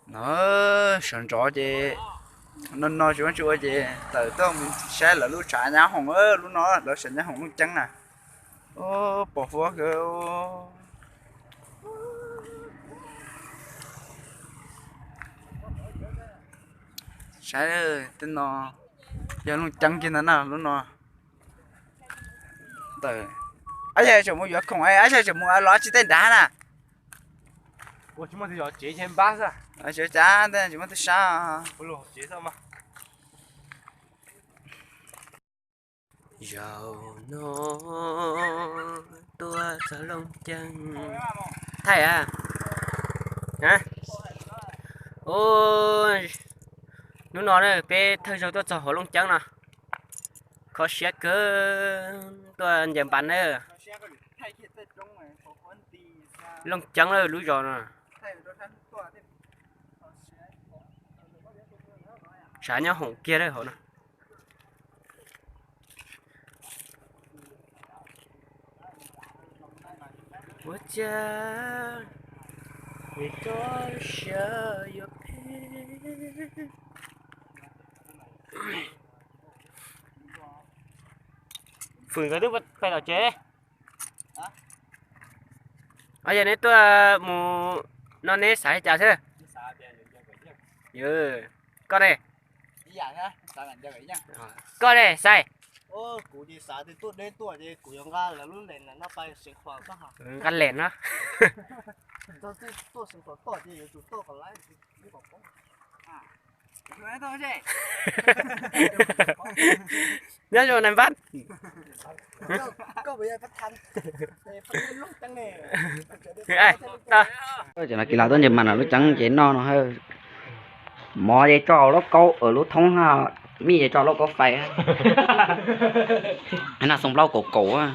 No, sawv ntxov ces no no tsis muaj tsis ua ces tawm tuaj mus saib lawv lub tshav nyab hoom, lub no lawv tshav nyab hoom Looj Ceeb na. Pos huab kawg. Saib tej no yog Looj Ceeb kiag ntag na lub no. Ab yog tseem mus yuav khoom, ab yog tseem mus los tsis tej nrad na. Tsis ua cas, tsis muaj tub sab. Zaum no tuaj txog Looj Ceeb, thaij a. Hnub no peb thawj zaug tuaj txog hauv Looj Ceeb no, kho siab kawg, tuaj ncaws npas na. Looj Ceeb lawm lub zos no. Tshav nyob hoom kiag lawm hauv no. Ua cas es tso siab yuav phem. Fwm nkawd twb pais tom tsev. Yog neb tuaj mus no neb xav li cas xwb? Koj ne? Koj ne Xais? Nqa lem no. Nyob zoo nai npab. Ces no kis los tuaj ncaws mas no lub ceeb ces noj no, mov ces tso lub kaub, lub thoob, mij ces tso lub kaub fais, naj xoo plaub kaum kaum.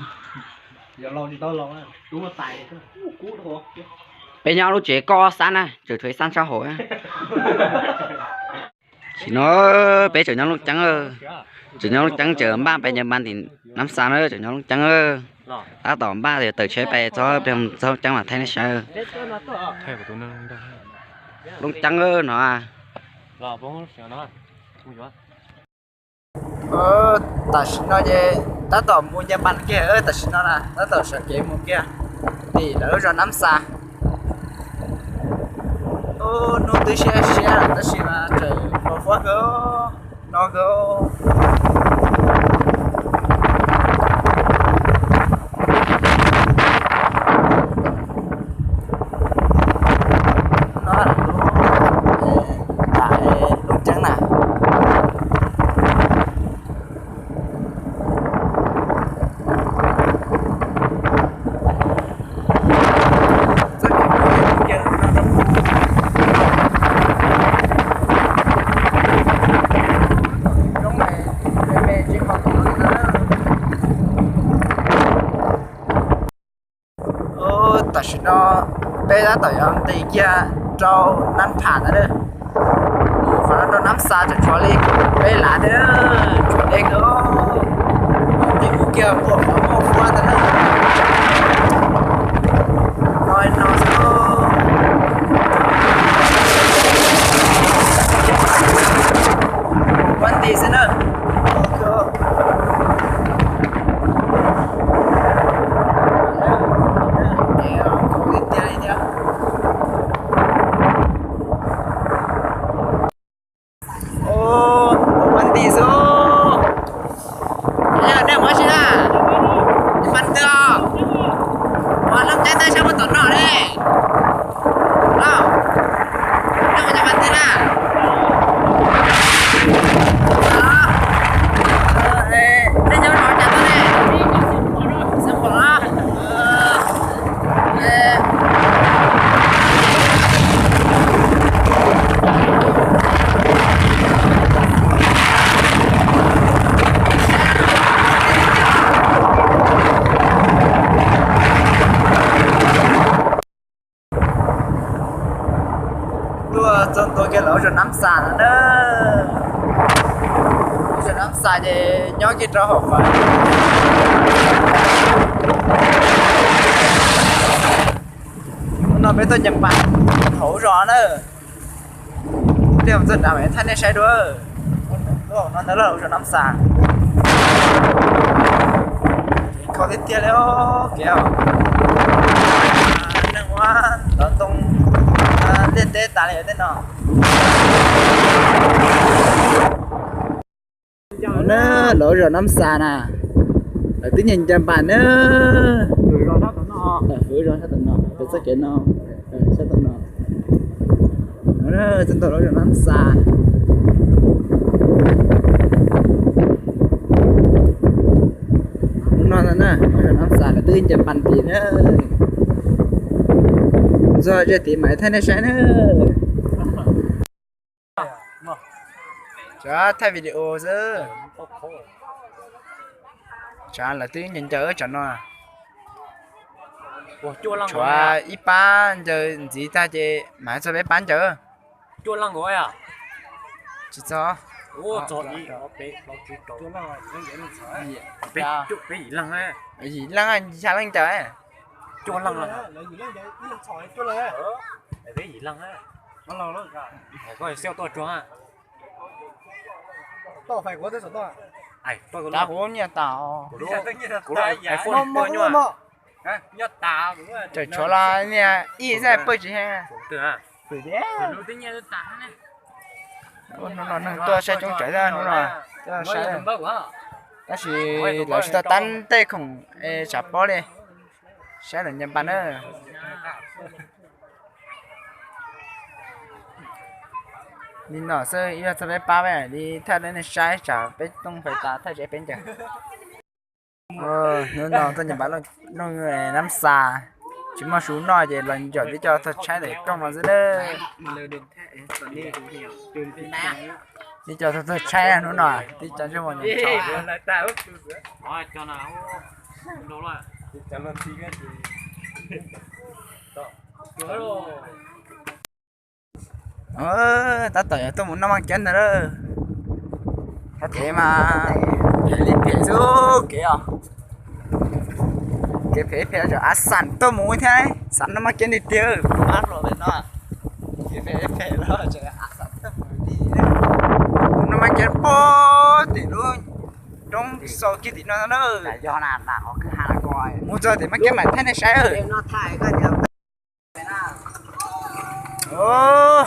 Peb nyob lub tsev koj xab na, tseem tshuav ib xab sab hauv. Tam sim no peb tseem nyob Looj Ceeb, tseem nyob Looj Ceeb, tseem npaj pais ncaws mas tim Nab Xa na, tseem nyob Looj Ceeb. Tab tom npaj yuav tawm tsheb pais txog, peb txog Looj Ceeb mas thaij nej saib. Looj Ceeb no. Tam sim no ces tab tom mus ncaws mas kiag, tam sim no na tab tom sawv kev mus kiag tim lawv lub zos Nab Xa. Hnub twb siab siab tab sis mas tseem pos huab kawg, no kawg. Looj Ceeb na. Tam sim no peb tab tom yuav nqis kiag rau Nab Pham ntawd na. Qhov no rau Nab Xa tseem tshuav li peb lav thiab, tshuav deb kawg. Nqis mus kiag puag qhov muaj huab ntawd na. No no xwb. Ua nti xwb na. Ua nti xwb. Yog nej mus tsis na, mas twg os? Ua Looj Ceeb tab sab muaj tom no ne. Los, nej mus cov mas twg na? Nej nyob zos cas tuaj ne? Xeev Khuam los? Tuaj txog ntua kiag lawv lub zos Nab Xa no na. Lub zos Nab Xa ces nyob kiag rau hauv qhov no peb tuaj ncaws pas hauv zos na. Txog nram mas thaij nej saib dua. Lub hauv no ntawd lub hauv zos Nab Xas. Kho tiag tiag li kev os. Neeg ua ntov ntoo liaj teb tas li tej no. Lawv zos Nab Xas na, lawv twb nyiag ncaws npas na. Lawv zos sab tom no, pem txoj kev no, sab tom no. Txog ntua lawv zos Nab Xas. Hnub no na, lawv zos Nab Xas lawv twb ncaws npas tis na. Txog ze tid mam thaij nej saib na. Tsuas thaij video xwb. Tsam lawv twb ncaws ncaws tsam no. Tshuav ib pab ncaws ntxiv tag ces mam txog peb pab ncaws. Tsis txog. Yim leej, xya leej ncaws. Kav kuv nyiaj tas. Tseem tshuav los niag ib xab pawg tsis heev. Hnub no neeg tuaj saib coob tsawv hnub no. Tab sis lawv tsis tau tab tej khoom tsam pob li. Saib lawv ncaws npas na. Li no xwb, ib pliag txog peb pab peb li thaij rau nej saib tsam peb tooj fais tas thaij tsev peb ncaws. Hnub no tuaj ncaws npas looj Nab Xas, tsis muaj su noj ces los ncom tib co txog tshaib ntawm rooj no xwb na. Tib co txog tshaib hnub no, tib co ntsej muag ntshav. Tab tom yuav tuaj mus noj maj kiab ntag lawm. Thab thev mas phem li phem xwb kev os. Kev phem phem ces av xam tuaj mus thiab, xam noj maj kiab tiag tiag. Kev phem phem los ces av xam tuaj mus li. Noj maj kiab puag tim lub roob xaus kiag tim no na. Mus txog tim maj kiab mam thaij nej saib.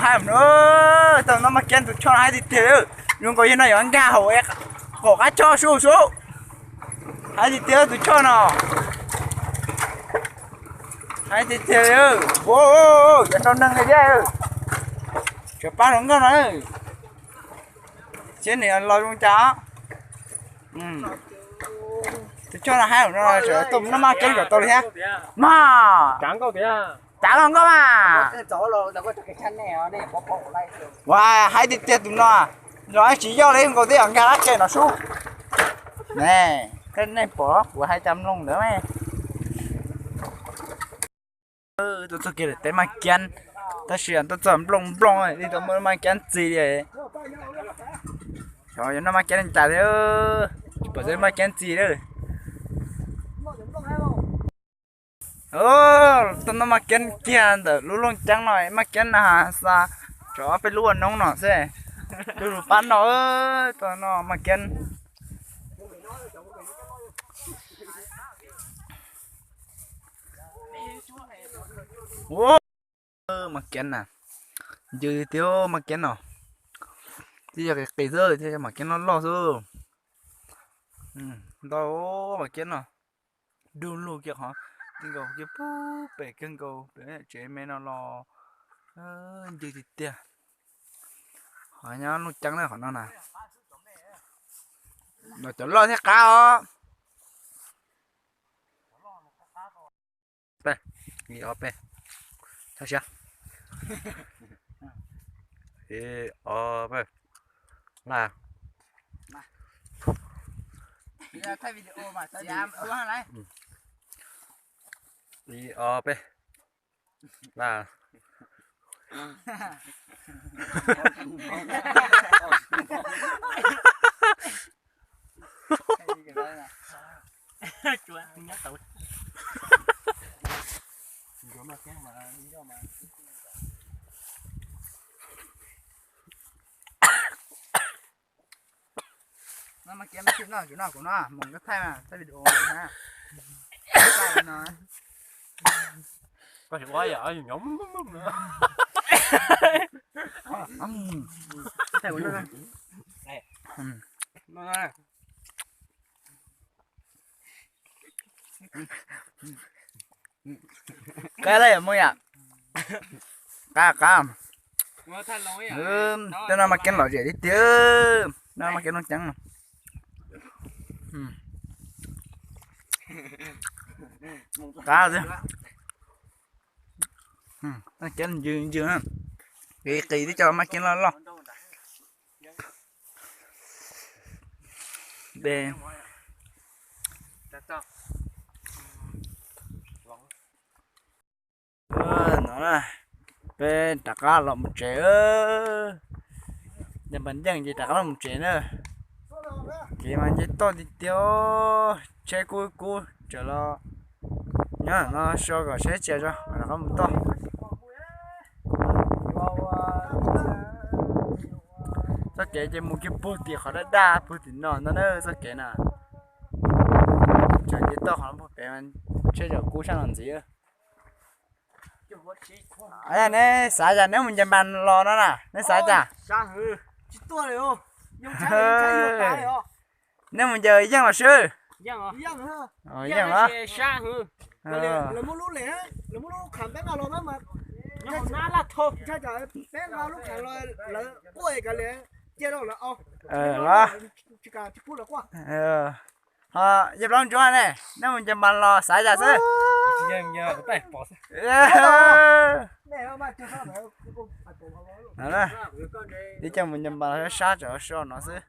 Haib no, tau noj maj kiab tus choj no haib tiag tiag. Zoo nkaus yog no yuav nkag hauv qaum qab choj sub sub. Haib tiag tiag tus choj no. Haib tiag tiag li. Yuav nrau neeg li thiab. Tsuas pab hluas nkauj no. Seb nws los zoo cas. Tus choj no haib no, tuaj noj maj kiab kom tau li thiab. Maj, cav los nkauj mas. Ua haib tiag tiag tus no. Los tsis yog li nkaus twb nkag lab ke no sub. Nej pom kuv hais cov mloog ntawd. Tuaj txog kiag lawm teb maj kiab, tab sis tuaj txog nplooj nplooj li tau muaj maj kiab ntxiv li. Xyov yuav noj maj kiab li cas thiab, tsis pom txog maj kiab ntxiv li. Tuaj noj maj kiab kiag ntawm lub looj ceeb no, maj kiab na xa, tsov peb lub ua noob no xwb. Lub lub pab no, tuaj noj maj kiab. Maj kiab na, ncw tiag maj kiab no. Twb yog qis qis xwb thiaj yog maj kiab loj loj xwb. Ntau maj kiab no, du lug kiag qhov, ti nkaus kiag pub pem kawg nkaus pem tsev me no los ncw tiag tiag. Qhov nyob looj ceeb na qhov no na. Los cov loj thiab qab os. Peb, ib ob peb, thov siab. Ib ob peb, la. Ib ob peb, la. Mas kiag no, kuv no mus thaij, thaij video na. Koj tsis ua yom, nyob. Qab lawm yom, muaj yom. Qab qab. Tej no mas kev lom zem tiag tiag, no mas kev no ceev. Qab xwb. Kev ntsws ntsws, qis qis twb tso mas kev loj loj. No na, peb rov qab los mus tsev. Nce npas yeej ces rov qab los mus tsev na. Kev mas nce toj tiag tiag, tsheb kub kub tsam los nyob no so kom tsheb tsis tso rov qab mus toj. Txoj kev ces mus kiag puag tim qhov daj daj puag tim no ntag na txoj kev na. Tsam nce toj qhov no puag pem tsheb tseem kub sab no ntxiv. Neb xav cas neb mus nce npas los no na, neb xav cas? Neb mus ncaws yeej los swb. Yeej los. Los, yog plaub ntsuab ne, neb mus ncaws npas los xav cas xwb? Ib co mus ncaws npas los sab sab tsam so no xwb.